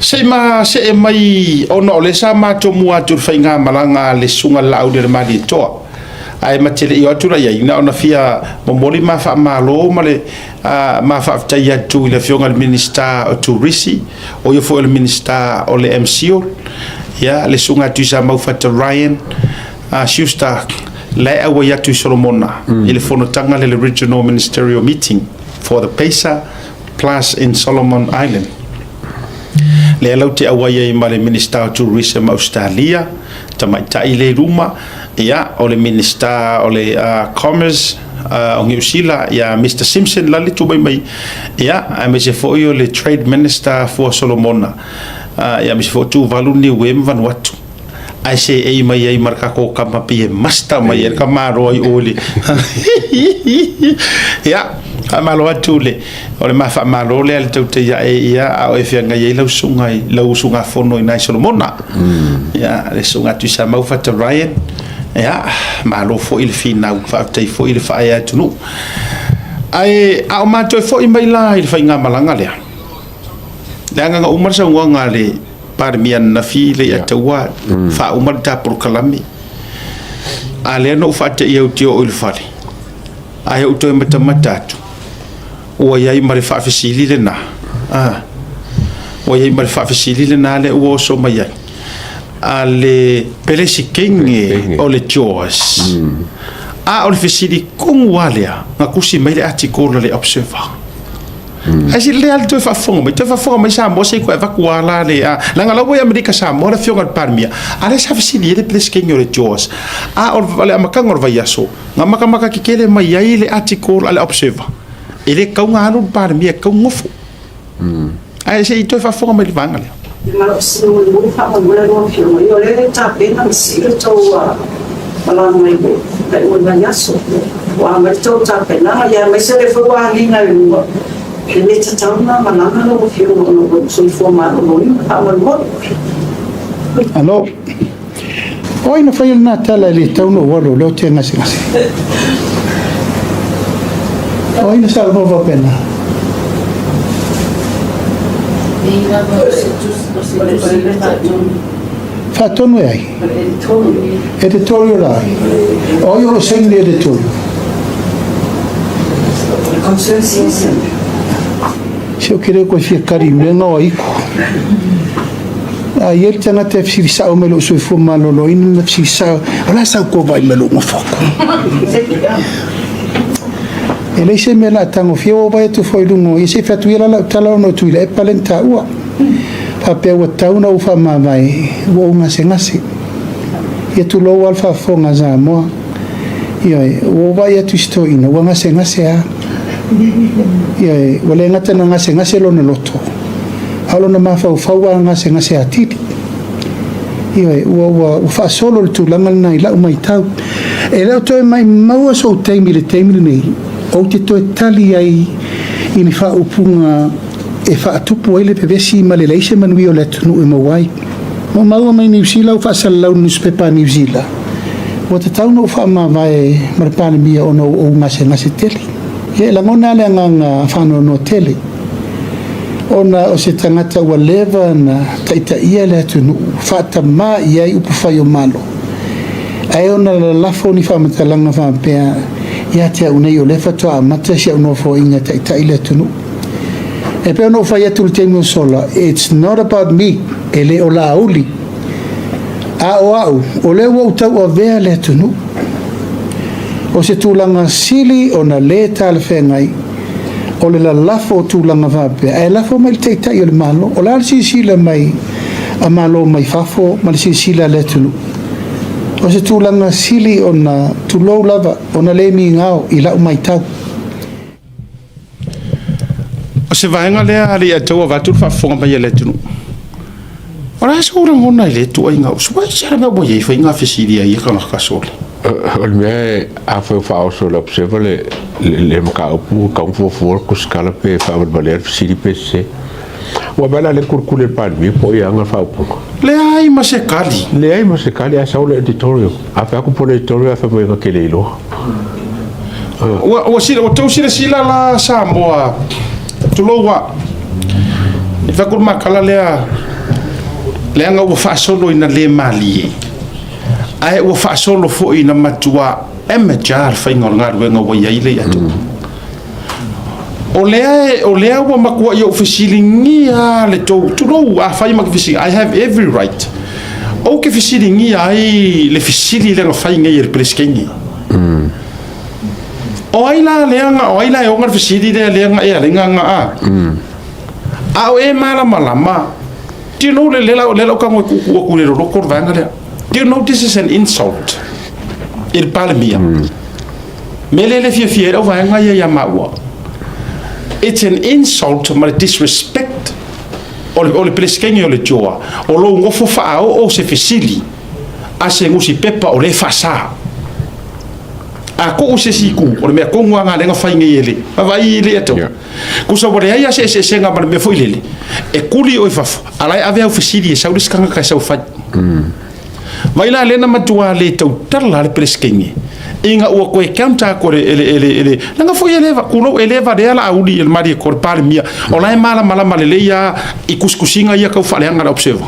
Se i ma see mai ona o lea sa matou mua atu i le faigamalaga a le Susuga i le Laaulialemalietoa, ae ma te le i o atu la i ai, na ona fia momoli ma faamalo ma le ma faafetai atu i le Afioga i le Minisita o Turisi, o ia foi o le Minisita o le MCIL, ia, le Susuga ia Tuisamau Fata Ryan Schuster, la e auai atu i Solomona i le fonotaga lea, le Regional Ministerial Meeting for the PACER Plus in Solomon Island. Lea lau te auai ai ma le Minisita o Tourism Australia, tamaitai le luma, ia, o le Minisita o le Commerce o Niu Sila, ia Mr. Simpson la le tu mai mai, ia, aemaise foi o le Trade Minister fua Solomona, ia, aemaise foi o Tuvalu, Niue ma Vanuatu. Ae seei mai ai ma le tatou kama pei e master mai ai le tamaloa i o i le ia, faamalo atu le o le ma faamalo lea le tautai ae ia a o e feagai ai lau susuga i lau usugafono i nai Solomona. Ia, le Susuga Tuisamau Fata Ryan, ia, malo foi le finau, faafetai foi le faaea atunuu. Ae a o matou foi mai la i le faigamalaga lea, leaga na uma le saunoaga a le Palemia ananafi le Leiataua, faauma le ta polokalame. A lea na ou faateia ou te oo i le fale, ae ou toe matamata atu, ua i ai ma le faafesili lena. Ua i ai ma le faafesili lena lea ua oso mai ai a le Peresetene o le JOS. A o le fesili tonu lava lea na tusi mai le atikola le Observer. Ae se lea le toe faafofoga mai, toe faafofoga mai Samoa se i toe avatu lava la le a. Leaga la ua i Amerika Samoa le Afioga i le Palemia, a lea sa fesili ai le Peresetene o le JOS. A o le amataga o le vaiaso, na matamata tetele mai ai le article a le Observer, e le tatau ona alu le Palemia, e tatau ona nofo. Ae se i toe faafofoga mai i le vaega lea. Sina mulimuli faamolemole lau Afioga, ia o lea e tapena ma sii le tou malaga i le faaiuga o le vaiaso. Ua a mai le tou tapenaga, ia aemaise o lea foi ua agiga i luga, e le tatau ona malaga lau Afioga ona o lou soifua maloloina. Faamolemole. Alo. O ai na faia lena tala e le tatau ona ou alu o lea ou te gasegase? O ai na saunoa faapena? Faatonu e ai? Editorial ai? O ai o lo saini le editorial? Se o ke le koe fia kari mea nga o aiku. A i ai le tagata e fesili sao mai lou soifua maloloina, na fesili sao, o le a sau koa vaai mai lou gofo aku? E leai se mea o le a tagofia, ua ou vaai atu foi i luga o ia, se i fai atu ia la lau tala ona o Tuilaepa lea na taua. Faapea ua tatau ona ou faamavae, ua ou gasegase. Ia tulou lava le faafofoga a Samoa. Ioe, ua ou vaai atu i si toeaina, ua gasegase lava. Ioe, ua le gata na gasegase lona loto, a o lona mafaufau ua gasegase atili. Ioe, ua, ua, ua faasolo le tulaga lena i lau matau. E le o toe maumau sou taimi i le taimi lenei, ou te toe tali ai i ni faaupuga e faatupu ai le vevesi ma le leai se manuia o le atunuu e maua ai. Ua maua mai Niu Sila au faasalalau i le nusipepa a Niu Sila, ua tatau ona ou faamavae ma le Palemia ona ua ou gasegase tele. Ia e lagona lava le agaga faanoanoa tele ona o se tagata ua leva ona taitaia le atunuu, faatamā i ai upufai o Malo, ae ona lalafo ni faamatalaga faapea ia te au nei o lea faatoa amata si au nofoaiga e taitai le atunuu. E pei ona ou fai atu i le taimi ua sola, it's not about me, e le o Laauli, a o au, o lea ua ou tauavea le atunuu. O se tulaga sili ona le talafeagai o le lalafo o tulaga faapea, ae lafo mai i le Taitai o le Malo. O le a le silasila mai a Malo mai fafo ma le silasila a le atunuu? O se tulaga sili ona tulou lava, ona le migao i lau matau. O se vaega lea a Leiataua vaeatu le faafofoga mai a le atunuu. O le a sou lagona i lea ituaiga uso? Ua se mea ua i ai faiga fesili a ia tagata sole? O le mea afai ua faaoso i le Observer le mataupu, e tatau ona fuafua le tusitala pe faavalevalea le fesili pe sese. Ua vaai la lea kulikuli a le Palemia po o ai e ana le faaupuga. Leai ma se tali. Leai ma se tali ae sau le editorial. A fai atu po o le editorial ae fai mai na te le iloa. Ua outou silasila la Samoa, tulou lava. E fai atu le matala lea. Leaga ua faasolo ina le malie, ae ua faasolo foi ina matua amateur le faiga o le galuega ua i ai le atunuu. O lea, o lea ua matuai ou fesiligia le tou, tulou, afai ma te fesili, I have every right. Ou te fesiligia ai le fesili lea na fai nei e le Peresetene. O ai la lea na, o ai la e ona le fesili lea lea na e ala ai na a? A o e malamalama, do you know le lea lea lau tago e tuutuu atu i le loloto le vaega lea. Do you know this is an insult i le Palemia? Mea lea le fiafia ai lau vaega ia ia maua. It's an insult ma le disrespect o le Peresetene o le JOA, o lou nofo faaoo se fesili a se nusipepa o lea e faasa. A tuu se isi itu, o le mea tonu lava lena lea na fai nei e le vaavaai i le atau. Tusa ua leai lava se eseesega ma le mea foi lele, e tuli oe i fafo, a la e ave au fesili e sau le isi tagata e sau e fai. Vai la lea na matua le tautala le Peresetene ina ua toe counter atu e le, e le, e le, leaga foi e le, tulou, e le valea Laauli e le Malietoa, le Palemia, o la e malamalama lelei lava i tusitusiga ia tau faaleaga le Observer.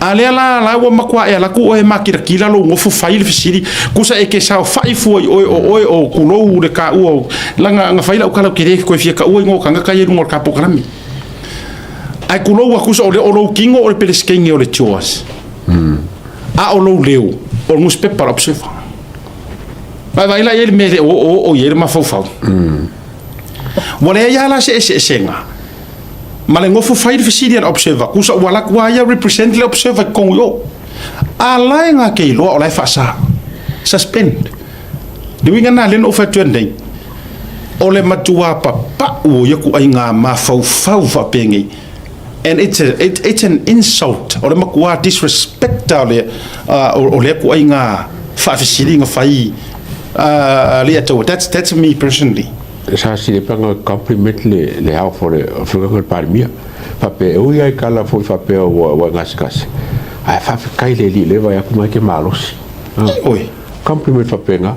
A lea la, la ua matua e alu atu oe e makilatila lou nofo fai le fesili, tusa e te saofa'i fua i oe o oe o tulou le taua o, leaga na fai lau tala ou te le toe fia taua igoa o tagata ia i luga o le ta polokalame. Ae tulou a tusa o lea o lou tino o le Peresetene o le CHOAS, a o lou leo o le nusipepa o le Observer. Vaavaai la i ai le mea e le o oooo i ai le mafaufau. Ua leai lava la se eseesega ma le nofo fai le fesili a le Observer, tusa ua alu atu lava ia represent le Observer i totonu i o. A la e na te iloa o la e faasa. Suspend. Le uiga lena lea na ou fai atu ai nei, o le matua papau o ia ituaiga mafaufau faapenei. And it's, a, it, it's an insult. O le matua disrespect o le, o lea ituaiga faafesiliga fai le ataua. That's me personally. Sa silepanga compliment le le ao fo le afioga le Palemia faapea e ui lava i tala foi faapea ua ua e gasegase ae faafetai le alii lea vaai atu mai ke malosi. Oi. Compliment faapena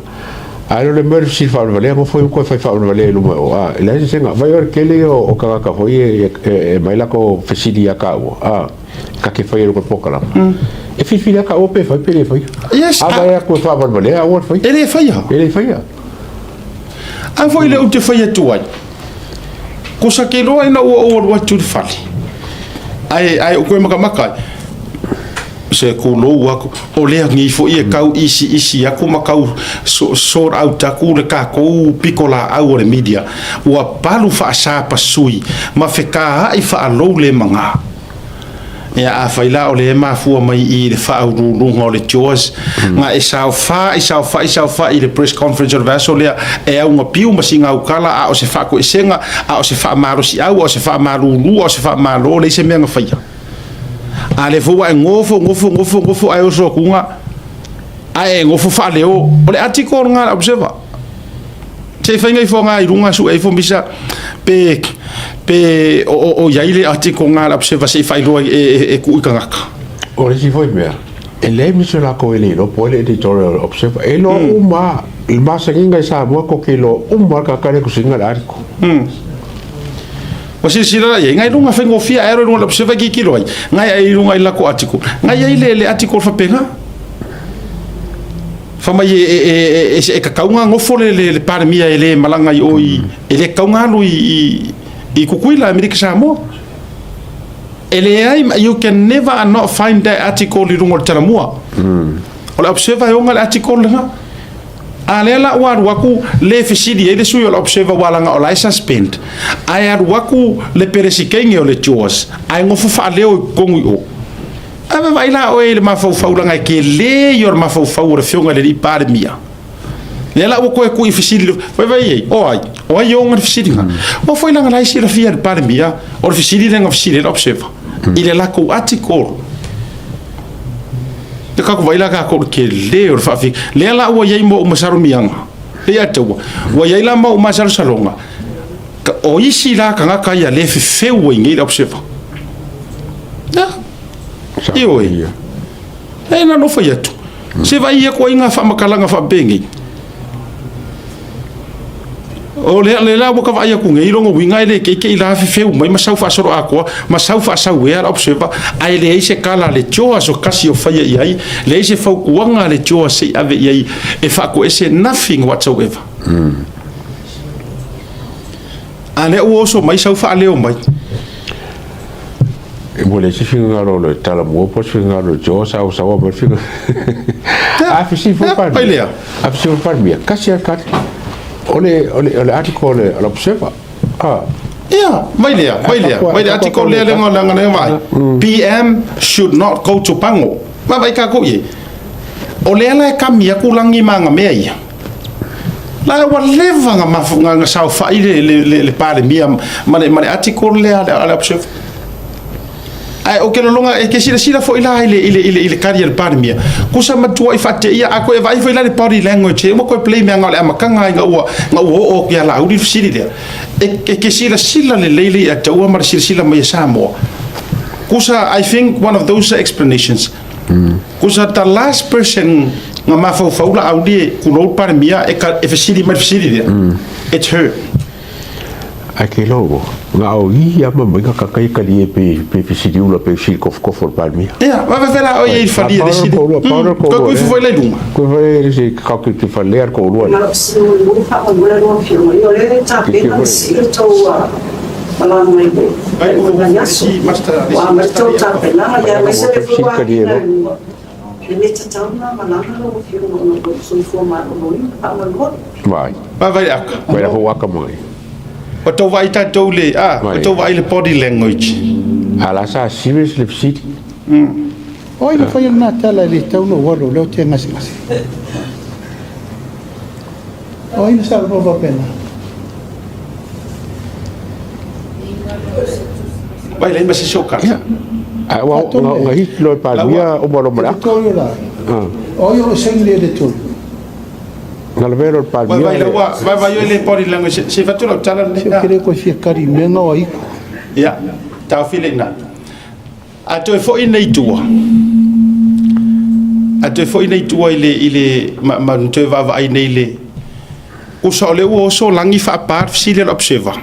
ae o le mea o le fesili faavalevalea nofo ai ma toe fai faavalevalea i luma o a e leai se sega vai o le tele ia o tagata foi e e aumai latou fesili ia taua a ta te faia i luga o le polokalame e filifili lava taua pe fai pe le faia. Yes, A vaai atu e faavalevalea aua le faia. E le faia. E le faia. A foi lea ou te fai atu ai, kosa ke loa ina ua ou alu atu i le fale, ae, ae ou toe makamaka ai, se kulou aku, o lea nei foi e kau isi isi aku ma kau sort out aku le kākou piko laau o le media, ua palu faasapasui ma fekaa'i faalou le magā. Ia, afai la o lea e mafua mai i le faauluuluga o le Jaws, na e saofa'i, saofa'i, saofa'i i le press conference o le vaiaso lea, e augapiu ma sigaukala, a o se faatoesega, a o se faamalosiau, a o se faamalulu, a o se faamalo, leai se mea na faia. A lea foi ua e nofo, nofo, nofo, nofo ae oso atu ae e nofo faaleo, o le article lena a le Observer. Se i faiga ifo ga i luga sue ifo misa pe pe o o o iai le article ga le observer se i faailoa e e e tuu i tagata. O le isi foi mea, e leai ma se o latou e le iloa po o ai le editorial o le Observer. E iloa uma lava, i le masaniga i Samoa tou te iloa uma lava le tagata lea e tusiina le article. Ua silasila la i ai, ngai luga faigofie ae alo i luga o le Observer e tilotilo ai, ngai ai i luga i le latou article, ngai ai le le article faapena. Fai mai e tatau ona nofo le Palemia e le malaga i o i, e le tatau ona alu i Tutuila, Amerika Samoa. E leai, you can never not find that article i luga o le Talamua. O le Observer e ona le article lena. A lea la ua alu atu le fesili ai le sui o le Observer ua laga o la e suspend, ae alu atu le Peresetene o le JOS ae nofo faaleo i totonu i o. Ae vaavaai la oe i le mafaufau leaga e tele ia o le mafaufau o le afioga i le alii Palemia. Lea la ua toe tuu i fesili, vaivai i ai, o ai? O ai e ona le fesiliga? Aua foi leaga la e silafia e le Palemia, o le fesili lea na fesili ai le Observer i le latou article. Ia tatou vaai la tatou i le tele o le faafi, lea la ua i ai ma ou masalomiaga, lea ia te ua, ua i ai la ma ou masalosaloga, o isi la tagata ia lea e fefeu ai nei le Observer. Ia, ioe. E na ona fai atu. Se vaai atu ai ngā faamatalaga faapenei. O lea le la ua ka vaai atu nei lona uiga e le teitei la fefeu mai ma sau faasoloatoa ma sau faasauea la Observer, ae leai se tala a le CHOGM so tasi o faia i ai, leai se fautuaga a le CHOGM se i ave i ai e faatoese, nothing whatsoever. A lea ua oso mai sau faaleo mai. E mo le isi finagalo o le Talamua po o se finagalo o le Joe sa saua mai le finagalo. A fesili foi Palemia. A fesili foi Palemia, kasi lava le tali. O le, o le, o le article o le, o le Observer. Ah. Ia, vai lea, vai lea, vai le article lea lea lea lea vai. PM should not go to Pago. Vaavaai tatou i ai. O lea la e kami atu lagi ma ana mea ia. La ua leva na mafu na saofai le le le, le Palemia ma le ma le article lea a le Observer. Ae ou te lolonga e ke silasila foi la i le i le i le i le kari a le Palemia. Kusa matua i faateia a koe vaai foi la le body language e ua koe play mea nga o le amataga ina ua na ua oo atu ia Laauli le fesili lea. E e ke silasila lelei le ia te ua ma le silasila mai e Samoa. Kusa I think one of those explanations. Kusa the last person nga mafaufau Laauli e kulou le Palemia e ka e fesili mai le fesili lea. It's her. Ae ke iloa ua na o i ama mai nga kaka ia kalie pe pe fesili ula pe fesili kofokofo le Palemia. Ia, vaveave la oe i le falia le sili. Koe kui fufo i lai luma. Koe fai le se ka ke te falea le koʻulua lea. Ma se mulimuli faamoemoe lau Afioga, ia o lea e tapena le sii o tou malaga i le vaiaso. Ua aumai le tou tapenaga, ia aemaise le foi ua agiga i luga. E le tatau ona malaga lau Afioga ona o lou soifua maloloina. Faamoemoe. Vai. Vaavaai le aka. Vai la fou aka mai. Ua tou vaai tatou i le, a, ua tou vaai i le body language. A la sa serious le fesili. O ai na faia lena tala e le tatau ona ou alu o lea ou te gasegase? O ai na saunoa faapena? Vai leai ma se isi o kala. Ia. Ae ua nga hiki loa e Palemia uma loa ma le aka. Editorial ai. O ai o lo o saini le editorial? Na lavea loa e le Palemia. Vai vai vai vai oi le body language se fai atu lau tala lenei. Se ou te le koe fia kari i mea nga o aiku. Ia, taofi le ina. A toe foi nei tua. A toe foi nei tua i le i le ma, ma toe vaavaai nei le usa o le ua oso lagi faapa le fesili a le Observer.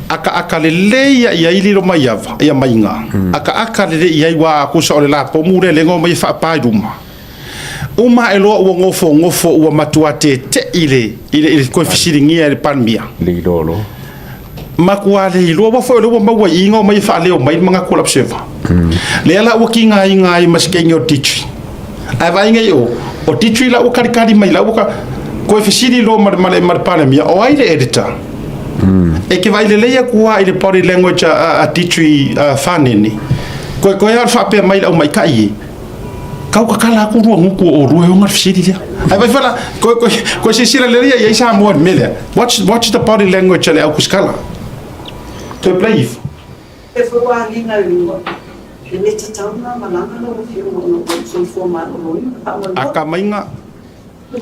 Akaaka lelei ia i ai lilo mai ava ia maiga. Akaaka lelei i ai ua kusa o le lapomu lea lengo mai e faapa i luma. Uma ae loa ua gofogofo ua matua tete'i le i le i le toe fesiligia e le Palemia. Le iloa loa. Matua le iloa aua foi o lea ua maua i i na omai e faaleo mai le manatu o le Observer. Lea la ua tigaina ai ma se kegi o Ditri. Ae vaai nei o, o Ditri la ua kalikali mai la ua ka toe fesili loa ma le ma le ma le Palemia, o ai le editor? E ke vaai lelei atu lava i le body language a a a Ditri Fanene, koe koe lava o le faapea mai i le aumaikai e. Kau kakala aku rua nguku o rua e onga le fesili lea. Ai vai fala, koe, koe, koe silasila lelei ia i ai Samoa i le mea lea. Watch, watch the body language a le au kusikala. Toe play ifo. E foi ua agiga i luga, e le tatau ona malaga lau Afioga ona ua ou soifua maloloina. Faamoemoe. Aka maiga.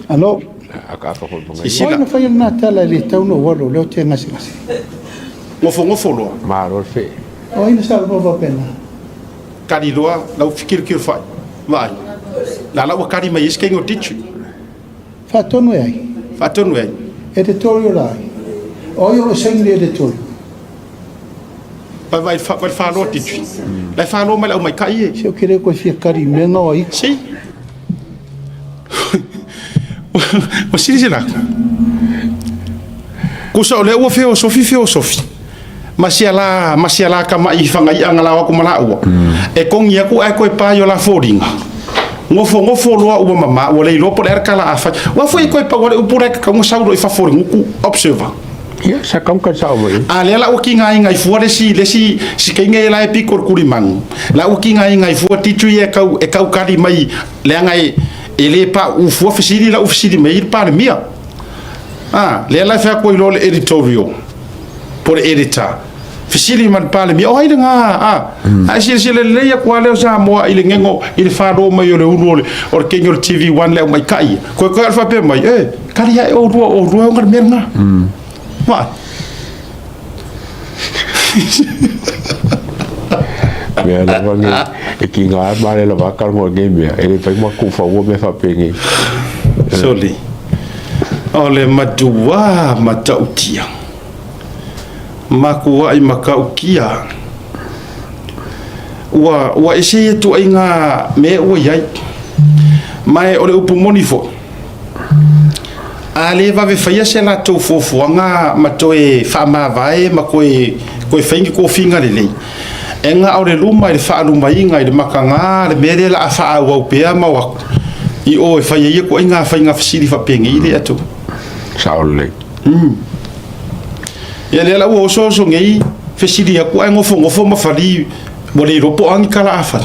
Alo. Akaaka foi ma ngai. Sisila. O ai na faia lena tala e le tatau ona ou alu o lea ou te gasegase? Gofogofo loa. Malo le fee. O ai na saunoa faapena? Kali loa lau fikilokilo fai, vaai, la la ua kali mai ai se kegi o ditri. Faatonu e ai? Faatonu e ai? Editorial ai. O ai o lo saini le editorial? Vai vai vai le faloa ditri. La e faloa mai le aumaikai e. Se ou te le koe fia kali i mea nga o ai. Si. Ua silasila atu. Kusa o lea ua feosofi feosofi. Ma sia la, ma sia la kamaʻi i Fagaiʻa nga lao aku ma laua. E kogi aku ae koe pa i o la foliga. Gofogofo loa ua mama, ua le iloa po o le a le kala a fai. Ua foi e koe pau a le upu la e kakau nga sau loa i fafo o le guku. Observer. Ia, sa kau ka sao mai. A lea la ua kigaina i fua le isi, le isi sikeiga ia la e piko i le kulimanu. La ua kigaina i fua titui ia e kau, e kau kali mai, leaga e, e le paʻu fua fesili la ua fesili mai ai le Palemia. A, lea la e fai atu ai loa le editorial. Po o le editor. Fesili ma le Palemia, o ai lena, a? Ae silasila lelei atu lava lea o Samoa i le gego, i le falo mai o le ulu o le, o le kegi o le TV One le aumaikai ia. Koe koe a le faapea mai, e, kali ae oulua, o oulua e oga le mea lena. Vaai. Mea lava nei, e kiga lava ma le lava kalogo i nei mea, e le mafai ma tuufaua mea faapenei. Soli. O le matuā matautia, makuaʻi makaukia. Ua, ua ese ia ituaiga mea ua i ai. Ma e o le upu moni foi, a le vave faia se latou fuafuaga ma toe faamavae ma toe, toe fai ni tofiga lelei, e na o le luma i le faalumaina i le mataga le mea lea la a faaauau pea ma o atu i o e fai ai ia ituaiga faiga fesili faapenei lea atu. Sao lelei. Ia lea la ua osooso nei fesili atu ae nofonofo ma fali ua le iloa po o a ni tala a fai.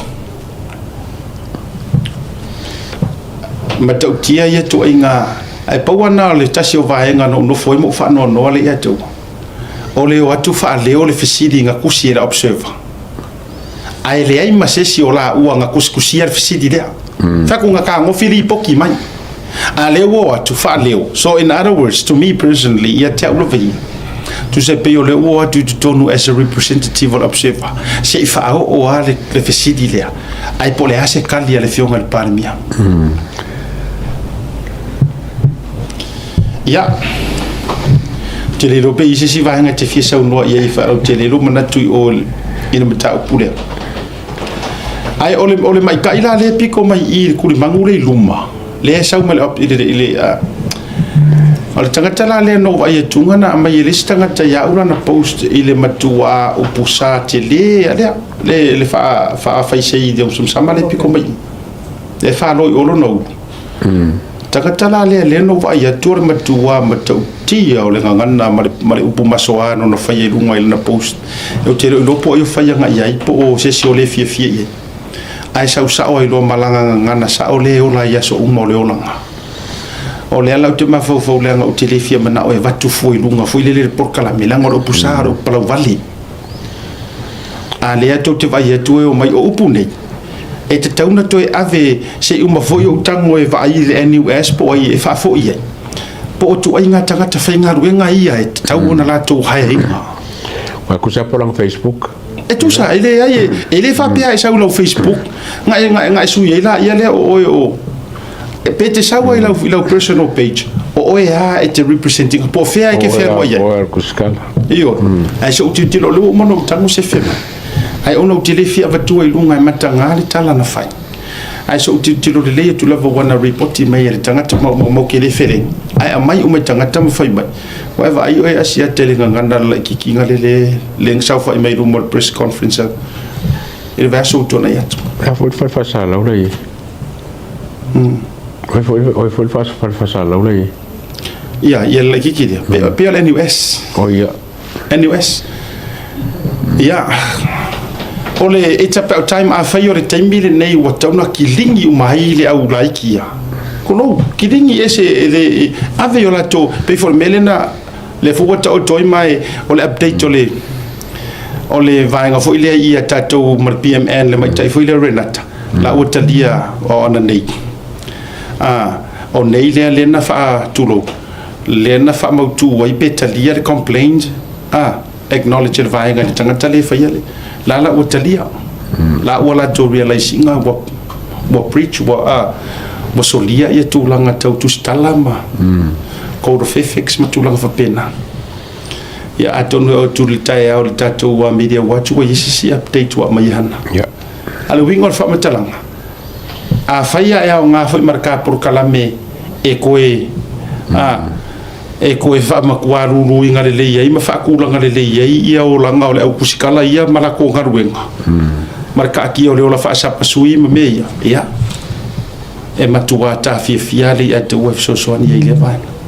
Matautia ia ituaiga, ae pau lava lena o le tasi o vaega na ou nofo ai ma ou faanoanoa lea ia te au, o le o atu faaleo le fesili na tusi e le Observer, ae leai ma se isi o laua na tusitusia le fesili lea. Fai atu na tagofi lipoti mai, a lea ua o atu faaleo. So in other words, to me personally, ia te au lava ia, tusa e pei o lea ua o atu i totonu as a representative o le Observer, se i faaoo lava le fesili lea. Ae po o le a se tali a le Afioga i le Palemia? Ia, ou te le iloa pe i ai se isi vaega e te fia saunoa i ai e faalautele ai lou manatu i o i le mataupu lea. Ae o le, o le maita'i la lea e pito mai i i le tulimanu lea i luma, lea e sau mai le, i le, i le, o le tagata la lea na ou vaai atuga na aumai e le isi tagata ia au lana post i le matua upu sa tele lea. Le le faa faafaisei i le omasamasama le piko mai e faalo i o lona ulu. Tagata la lea lea na ou vaai atu o le matua matautia o le gagana ma le, ma le upu masoa na ona faia i luga i lana post. Ou te le o iloa po o ai o fai agai i ai po o se isi o le fiafia i ai. Ae sau sao ai loa ma lana gagana sao lea e ola ai i aso uma o le olaga. O lea la ou te mafaufau leaga ou te le fia manao e avatu fua i luga foi lele i le polokalame leaga o le upu sa o le upu palauvale. A lea tou te vaai atu e omai o upu nei, e tatau ona toe ave se i uma foi ou tago e vaai i le NUS po o ai e faafoi ai, po o ituaiga tagata faigaluega ia e tatau ona latou haeaina. Ua tusa po lana Facebook. E tusa, e leai, e le faapea e sau i lau Facebook, na e, na e, na e sui ai laia lea o oe o, pe te sau ai i lau, i lau personal page, o oe lava e te represent ina, po o fea e te fealuai ai. Oe o le tusitala. Ioe. Ae se i ou tilotilo, o lea ua uma ona ou tago se fema. Ae ona ou te le fia avatua i luga e mataga le tala na fai. Ae se i ou tilotilo lelei atu lava ua na repoti mai e le tagata ma ma ou te le felei. Ae aumai uma i tagata ma fai mai. Ua e vaai oe Asiata i le gagana le laitiitiga le le le na saofai mai i luma o le press conference i le vaiaso ua tuanai atu. O le a foi le fale faasalau la i ai? O ai foi o ai foi le fale faasalau la i ai? Ia, ia le laitiiti lea. Pe, pe o le NUS. O ia. NUS. Ia. O le, it's about time, afai o le taimi lenei ua tatau ona kiligi uma ai le au laiti ia. Tulou, kiligi ese e le, e, ave i o latou, pei foi o le mea lea na, lea foi ua taoto ai ma e, o le update o le, o le vaega foi lea ia tatou ma le PMN, le maitai foi lea o Renata, la ua talia o ana nei. A, o nei lea lea na faa, tulou, lea na faamautu ai pe talia le complaint, a, acknowledge e le vaega i le tagata lea e faia le, la la ua talia. La ua latou realise ina ua, ua breach, ua, a, ua solia ia tulaga tau tusitala ma code of ethics ma tulaga faapena. Ia atonu e oo atu i le taeao i le tatou media watch ua i ai se isi update ua aumai e Hana. A o le uiga o le faamatalaga, afai lava e aoga foi ma le ta polokalame e toe a, e toe faamatua luluina lelei ai ma faatulaga lelei ai ia olaga o le au tusitala ia ma latou galuega ma le taatia o le ola faasapasui ma mea ia, ia, e matua tafiafia lava le ia te ua e fesoasoani ai i lea vaega.